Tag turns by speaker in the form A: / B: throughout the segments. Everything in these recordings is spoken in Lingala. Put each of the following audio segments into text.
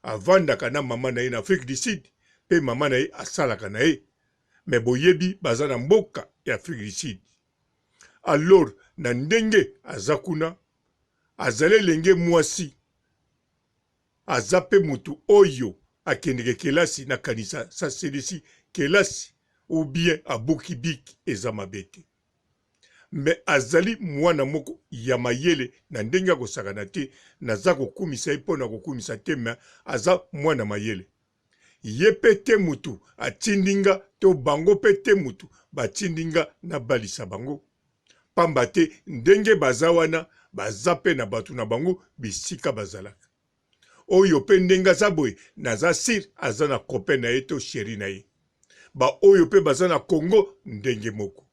A: Avandaka na mama na ye na Afrique du Sud pe mama na ye asalaka na ye mais boyebi baza na mboka ya Afrique du Sud. Alors na ndenge aza kuna azali elenge mwasi aza pe mutu oyo akendeke kelasi na kanisa sasilisi kelasi ou bien abuki bic eza mabe te. Mais azali muana moko ya mayele na ndenge ya kosakana te, naza kokumisa ye pona kokumisa te mais aza muana mayele. Ye pe te mutu atindi nga to bango pe te mutu batindi nga nabalisa bango. Pamba te ndenge baza wana baza pe na batu na bango bisika bazalaka. Oyo pe ndenge aza boye naza sur aza na copain na ye to cherie na ye. Ba oyo pe baza na Congo ndenge moko.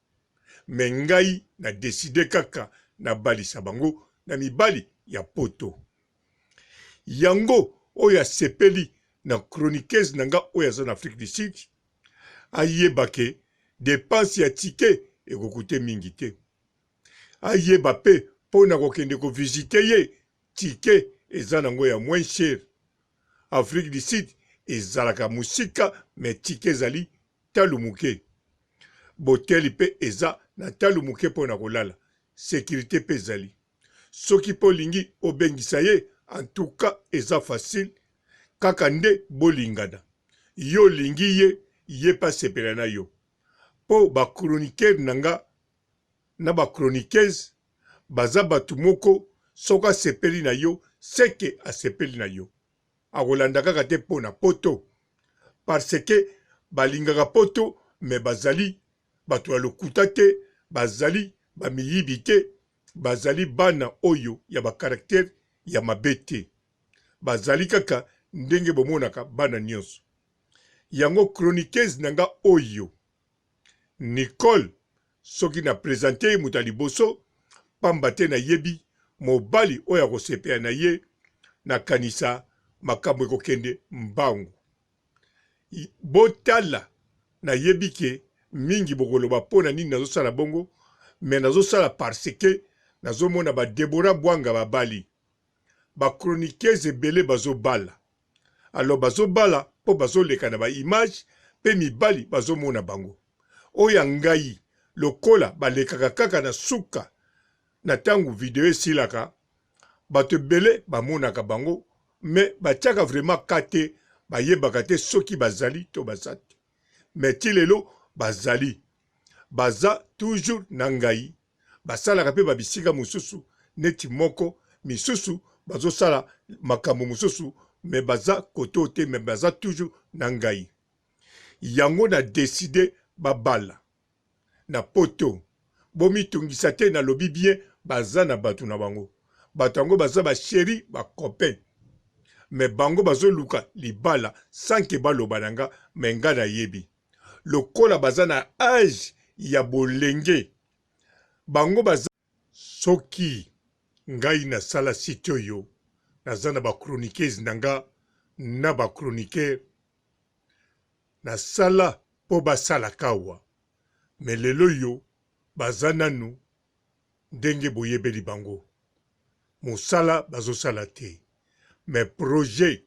A: Mais ngai na decider kaka na balisa bango na mibali ya poto. Yango oyo asepeli na chroniqueuse na nga oyo aza na Afrique du Sud ayeba ke depense ya ticket eko coute mingi te. Ayeba pe pona kokende ko visiter ye Ticket eza nango ya moins cher. Afrique du Sud ezalaka musika mais ticket ezali talo muke. B'hotel pe eza na talo muke pona kolala. Securite pe ezali. Soki pe olingi obengisa ye en tout cas eza facile kaka nde bolingana. Yo olingi ye, ye pe asepela na yo. Po ba chroniqueurs na nga na ba chroniqueuses baza batu moko soki asepeli na yo seke asepeli na yo akolanda kaka te po na poto parce que balingaka poto mais bazali batu ya lokuta te bazali ba miyibi te bazali bana oyo ya ba caractère ya mabe te bazali kaka ndenge bomonaka bana nionso yango chroniqueuse na nga oyo Nicole soki na presente ye moto ya liboso pamba te nayebi mobali oyo akosepela na ye nakanisa makambo ekokende mbangu. Botala nayebi ke mingi bokoloba po na nini nazosala bongo mais nazosala parce que nazomona ba Deborah Bwanga babali ba chroniqueuses ebele bazobala alors bazobala po bazoleka na ba image pe mibali bazomona bango oyo ya ngai lokola balekaka kaka na suka na tangu video esilaka bato ebele bamonaka bango mais batiaka vraiment cas te bayebaka te soki bazali to baza te mais ti lelo bazali baza toujours na ngai basalaka pe ba bisika mosusu neti moko misusu bazosala makambo mosusu mais baza kote oyo te mais baza toujours na ngai yango na decide babala na poto bomitungisa te nalobi bien baza na bato na bango bato yango baza ba cheri ba copain mais bango bazoluka libala sans ke baloba na nga mais nga nayebi lokola baza na age ya bolenge bango baza Soki ngai na sala site oyo naza na ba chroniqueuse na nga na ba chroniqueur na sala po ba salaka awa mais lelo oyo baza nanu ndenge boyebeli bango musala bazo sala te mais projet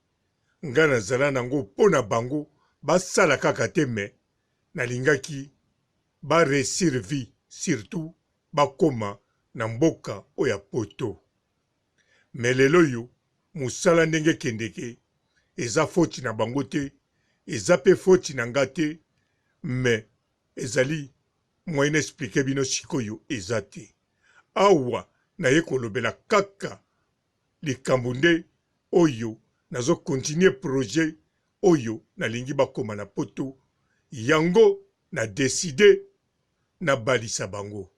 A: nga na zala nango po na bango ba sala kaka te mais na lingaki ba reussir vie surtout ba koma na mboka oyo ya poto mais lelo oyo musala ndenge ekendeke eza foti na bango te eza pe foti na nga te mais ezali moyen na expliquer bino sikoyo eza te awa naye kolobela kaka likambo nde oyo nazo continuer projet oyo nalingi bakoma na poto yango na decider na balisa bango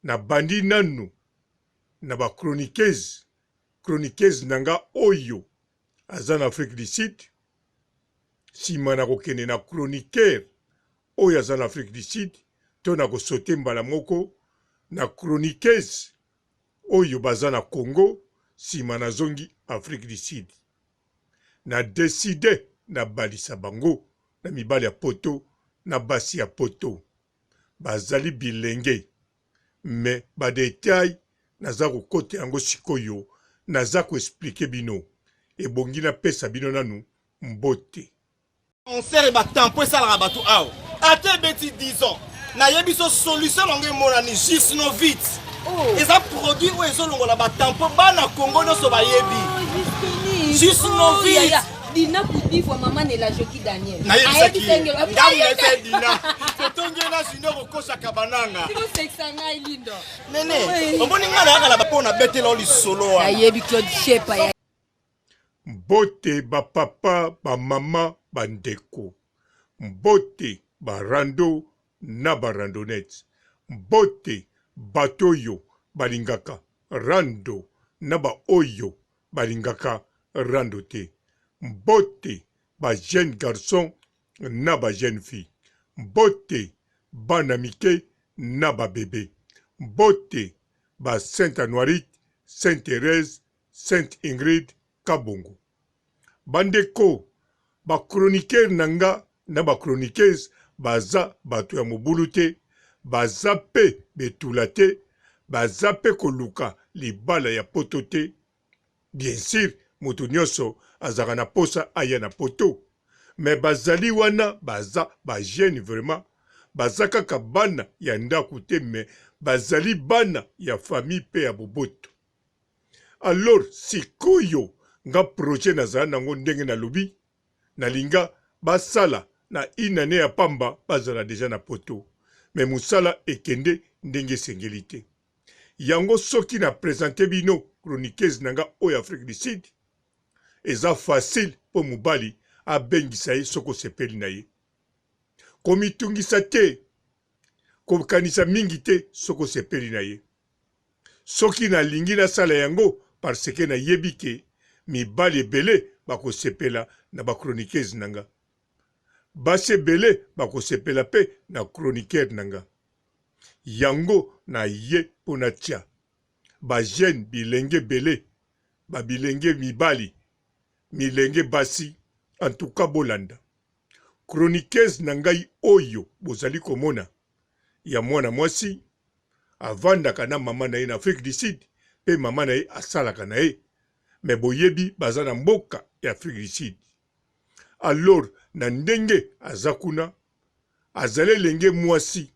A: na bandi nanu na ba chroniqueuse chroniqueuse na nga oyo aza na Afrique du Sud sima na kokende na chroniqueur oyo aza na Afrique du Sud to na ko sauter mbala moko na chroniqueuse oyo baza na Congo sima nazongi Afrique du Sud na decide na balisa bango na mibali ya poto na basi ya poto bazali bilenge mais ba detail naza kokota yango sikoyo naza ko expliquer bino. Ebongi napesa bino nanu mbote.
B: Concert ba tampo esalaka bato awa ata ebeti 10 ans nayebi so solution nango emonani jusnovit oh. Eza produit oyo ezolongola batampo bana Congo nyonso bayebi oh, jusnovit
C: oh, Dina Kudifwa, maman de la Joki Daniel.
B: Nayebisaki ye. Ngambo na ye Dina. Totongi ye na Junior okosaka bananga.
C: Tikosekisa ngai Lindo.
B: Nene, omoni ngai nayaka na bapo na betela lisolo wana.
C: Nayebi Claude Shepa ya.
A: Mbote ba papa, ba mama, ba ndeko. Mbote ba rando na ba randonnettes. Mbote bato oyo balingaka rando na ba oyo balingaka rando te. Mbote ba jeunes garçons na ba jeunes filles. Mbote bana mike na ba bebes. Mbote ba Sainte Anuarite, Sainte Therèse, Sainte Ingrid Kabongo. Bandeko, ba chroniqueurs na nga na ba chroniqueuses baza bato ya mobulu te, baza pe betula te, baza pe koluka libala ya poto te. Bien sur moto nionso azalaka na posa aya na poto mais bazali wana baza ba jeunes vraiment, baza kaka bana ya ndaku te mais bazali bana ya famille pe ya boboto. Alors sikoyo nga projet nazala nango ndenge nalobi nalinga basala na une annee ya pamba bazala dejà na poto mais musala ekende ndenge esengeli te. Yango soki na presenter bino chroniqueuse na nga oyo Afrique du Sud eza facile po mobali abengisa ye soki osepeli na ye. Komitungisa te, kokanisa mingi te soki osepeli na ye. Soki nalingi nasala yango parce que nayebi ke mibali ebele bakosepela na ba chroniqueuse na nga. Basi ebele bakosepela pe na chroniqueur na nga. Yango na ye po natia ba jeunes bilenge ebele, ba bilenge mibali, milenge basi, en tout cas bolanda chroniqueuse na ngai oyo bozali komona ya mwana mwasi avandaka na mama na ye na Afrique du Sud pe mama na ye asalaka na ye mais boyebi baza na mboka ya Afrique du Sud alors na ndenge aza kuna azali elenge mwasi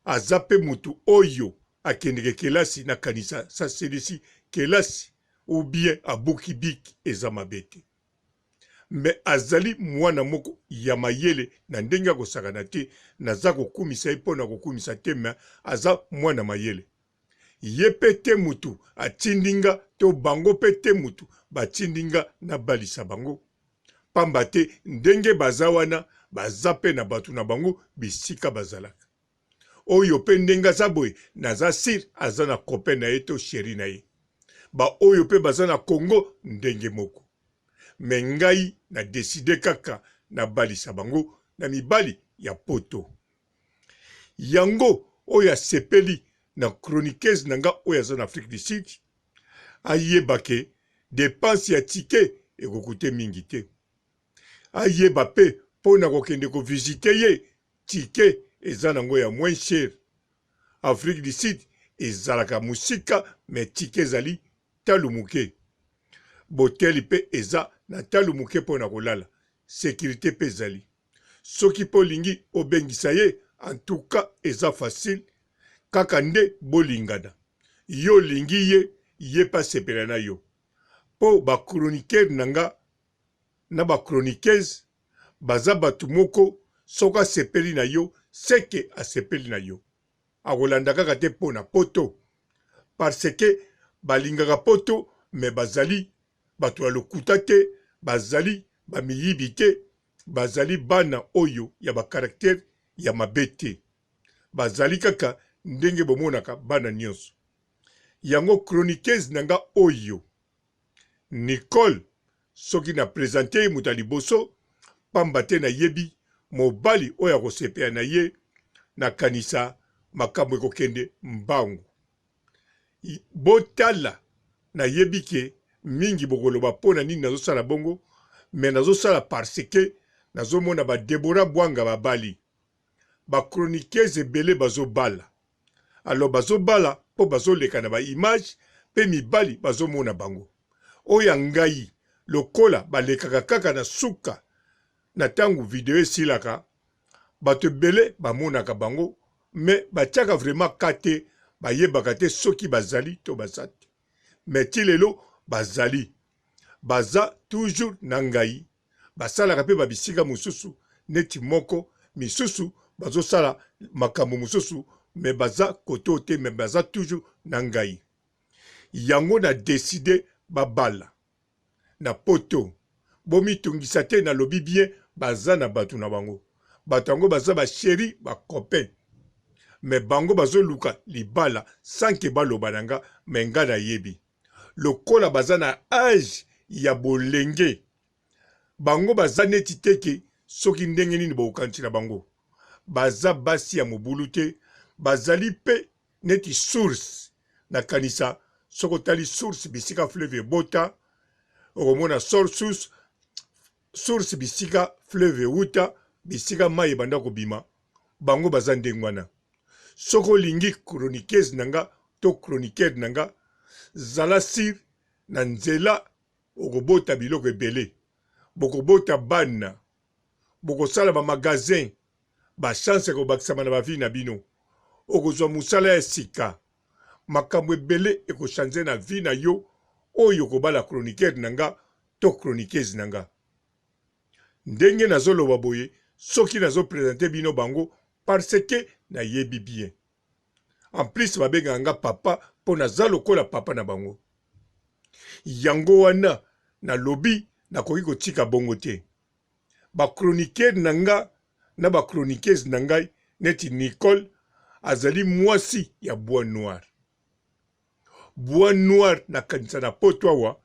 A: aza pe mutu oyo akendeke kelasi na kanisa saselisi kelasi ou bien abuki bic eza mabe te. Mais azali muana moko ya mayele na ndenge ya kosakana te, naza kokumisa ye pona kokumisa te mais aza muana mayele. Ye pe te mutu atindi nga to bango pe te mutu batindi nga nabalisa bango. Pamba te ndenge baza wana baza pe na batu na bango bisika bazalaka. Oyo pe ndenge aza boye naza sur aza na copain na ye to cherie na ye. Ba oyo pe baza na Congo ndenge moko. Mais ngai na decider kaka na balisa bango na mibali ya poto. Yango oyo asepeli na chroniqueuse na nga oyo aza na Afrique du Sud ayeba ke depense ya ticket eko coute mingi te. Ayeba pe pona kokende ko visiter ye ticket eza nango ya moins cher. Afrique du Sud ezalaka musika mais ticket ezali talo muke. B'hotel pe eza na talo muke pona kolala. Securite pe ezali. Soki pe olingi obengisa ye en tout cas eza facile kaka nde bolingana. Yo olingi ye, ye pe asepela na yo. Po ba chroniqueurs na nga na ba chroniqueuses baza batu moko soki asepeli na yo seke asepeli na yo. Akolanda kaka te po na poto parce que balingaka poto mais bazali bato ya lokuta te, bazali ba miyibi te, bazali bana oyo ya ba caractère ya mabe te. Bazali kaka ndenge bomonaka bana nionso. Yango chroniqueuse na nga oyo Nicole soki na presenter ye moto ya liboso pamba te nayebi mobali oyo akosepela na ye, nakanisa makambo ekokende mbangu. Botala nayebi ke mingi bokoloba pona nini nazosala bongo mais nazosala parce que nazomona ba Deborah Buanga babali, ba chroniqueuses ebele bazobala alors bazobala po bazoleka na ba images pe mibali bazomona bango. Oyo ya ngai lokola balekaka kaka na suka na tango video esilaka bato ebele bamonaka bango mais batiaka vraiment cas te bayebaka te soki bazali to baza te mais ti lelo bazali baza toujours na ngai basalaka pe ba bisika mosusu neti moko misusu bazosala makambo mosusu mais baza kote oyo te mais baza toujours na ngai yango na decide babala na poto bomitungisa te nalobi bien baza na batu na bango batu yango baza ba cherie ba copain mais bango bazoluka libala sans que baloba na nga mais nga nayebi lokola baza na age ya bolenge bango baza neti te ke soki ndenge nini bokokanisi na bango baza basi ya mobulu te bazali pe neti source nakanisa soki otali source bisika fleuve ebota okomona source source bisika fleuve ewuta bisika mai ebanda kobima bango baza ndenge wana soki olingi chroniqueuse na nga to chroniqueur na nga zala sur na nzela okobota biloko ebele bokobota bana bokosala ba magasin ba chance ekobakisama na ba vie na bino okozwa mosala ya sika makambo ebele ekochange na vie na yo oyo okobala chroniqueur na nga to chroniqueuse na nga ndenge nazoloba boye soki nazo presente bino bango parce que nayebi bien en plus babengaka nga papa mpo naza lokola papa na bango yango wana nalobi nakoki kotika bongo te ba chroniqueur na nga na ba chroniqueuse na ngai neti Nicole azali mwasi ya bois noir bois noir nakanisa na poto awa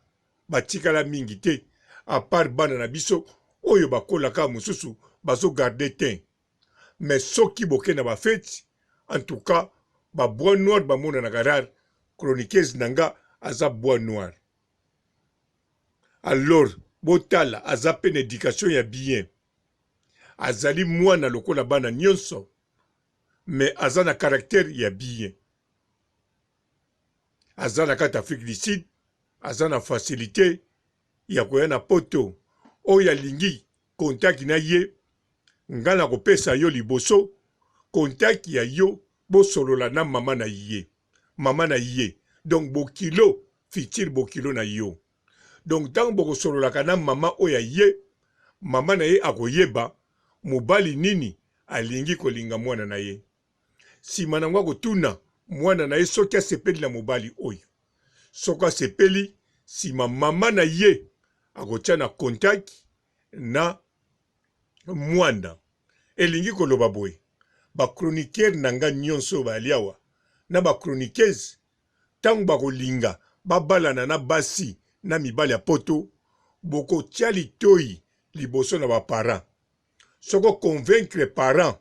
A: batikala mingi te à part bana na biso oyo bakolaka mosusu bazo garder teint mais soki boke na ba feti en tout cas ba bois noir bamonanaka rare chroniqueuse na nga aza bois noir alors botala aza pe na education ya bien azali mwana lokola bana nyonso mais aza na caractère ya bien aza na kati Afrique du Sud aza na facilite ya koya na poto oyo alingi contact na ye nga nakopesa yo liboso contact ya yo bosolola na mama na ye mama na ye donc bokilo futur bokilo na yo donc ntango bokosololaka na mama oyo ya ye mama na ye akoyeba mobali nini alingi kolinga mwana na ye nsima na yango akotuna mwana na ye soki asepeli na mobali oyo soki asepeli nsima mama na ye akotia na contact na mwana elingi koloba boye ba chroniqueur na nga nyonso oyo bayali awa na ba chroniqueuse ntango bakolinga babalana na basi na mibali ya poto bokotia litoi liboso na ba parents soki o convaincre parent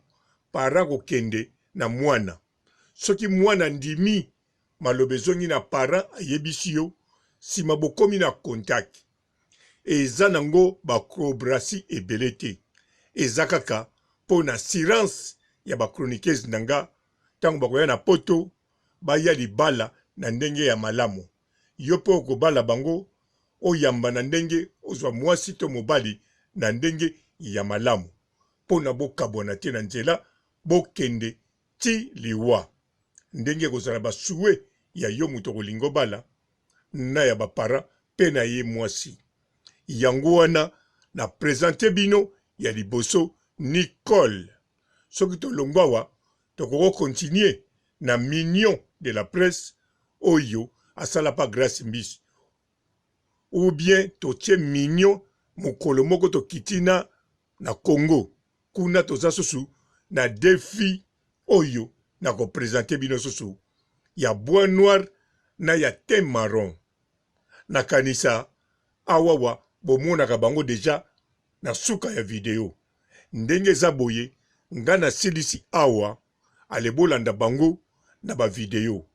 A: parent akokende na mwana soki mwana andimi maloba ezongi na parent ayebisi yo sima bokomi na contact eza nango ba cobrasi ebele te eza kaka mpo na assurance ya ba chroniqueuse na nga ntango bakoya na poto baya libala na ndenge ya malamu yo mpe okobala bango oyamba na ndenge ozwa mwasi to mobali na ndenge ya malamu mpo na bokabwana te na nzela bokende ti liwa ndenge ekozala ba souhait ya yo moto okolinga obala na ya ba parents mpe na ye mwasi yango wana na presente bino ya liboso Nicole soki tolongwa awa tokoko continuer na mignon de la presse oyo asala pa Grace Mbisi ou bien totie mignon mokolo moko tokiti na na Congo kuna toza susu na defi oyo na ko presenter bino susu ya bois noir na ya teint marron nakanisa awawa bomonaka bango deja na suka ya video ndenge eza boye nga nasilisi awa ale bolanda bango na ba video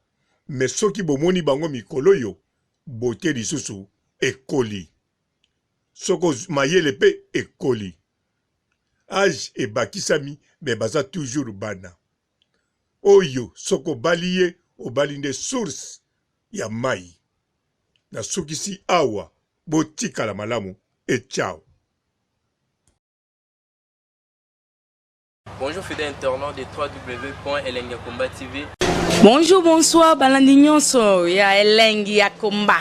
A: mais soki bomoni bango mikolo oyo beaute lisusu ekoli soko mayele pe ekoli age ebakisami mais baza toujours bana oyo soki obali ye obali nde source ya mayi. Nasukisi awa, botikala malamu et ciao.
D: Bonjour fidèles internautes de www.elengiyakomba TV.
E: Bonjour, bonsoir, balandi nyonso ya Elengi ya Komba.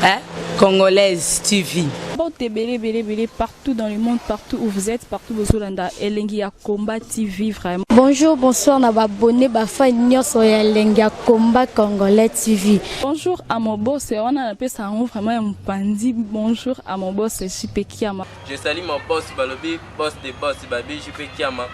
E: Hein? Congolaise TV.
F: Mbote ebele ebele ebele partout dans le monde, partout où vous êtes, partout bozolanda Elengi ya Combat TV vraiment.
G: Bonjour, bonsoir na ba abonné ba fan nyonso ya Elengi ya Combat Congolais TV.
F: Bonjour à mon boss, wana napesa yango vraiment ya mopanzi. Bonjour à mon boss JP Kiama.
D: Je salue mon boss balobi boss de boss babi JP Kiama.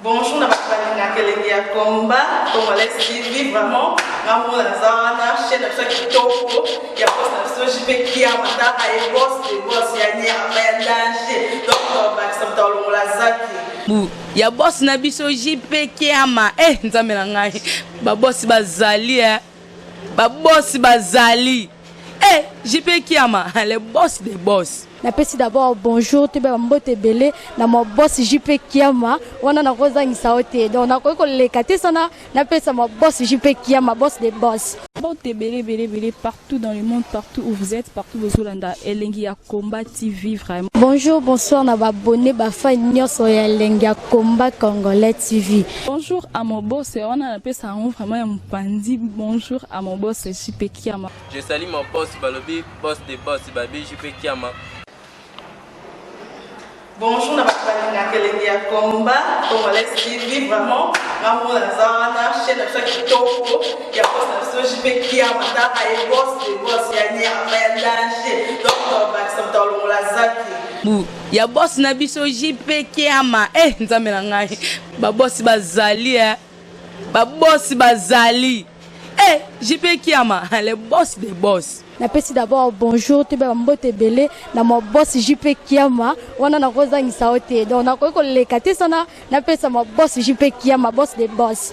H: Bonjour na bato balingaka elengi ya combat congolais TV vraiment nga moko naza wana chaîne na biso ya kitoko ya boss na biso JP Kiama tala ye boss de boss ya nyama ya danger donc tobakisa moto alongola zaki
E: Bu ya boss na biso JP Kiama eh nzambe na ngai ba boss bazali eh ba boss bazali eh JP Kiama le boss des boss.
G: Napesi d'abord bonjour toyeba ba mbote ebele na ma boss JP Kiama wana nakozangisa yo te donc nakoki koleka te sana napesa ma boss JP Kiama boss des boss.
F: Mbote ebele ebele ebele partout dans le monde, partout où vous êtes, partout bozolanda Elengi ya Combat TV vraiment.
G: Bonjour, bonsoir na ba abonné ba fan nyonso ya Elengi ya Combat Congolais TV.
F: Bonjour à mon boss, wana napesa yango vraiment ya mopanzi. Bonjour à mon boss JP Kiama.
D: Je salue mon boss balobi boss de boss babi JP Kiama.
H: Bonjour na bato balingaka elengi ya combat congolais TV vraiment nga moko naza wana chaîne na biso ya kitoko ya boss na biso JP Kiama tala ye boss de boss ya nyama ya danger donc tobakisa moto alongola zaki
E: Bu ya boss na biso JP Kiama eh nzambe na ngai ba boss bazali eh ba boss bazali eh JP Kiama le boss des boss.
G: Napesi d'abord bonjour toyeba ba mbote ebele na ma boss JP Kiama wana nakozangisa yo te donc nakoki koleka te sana napesa ma boss JP Kiama boss des boss.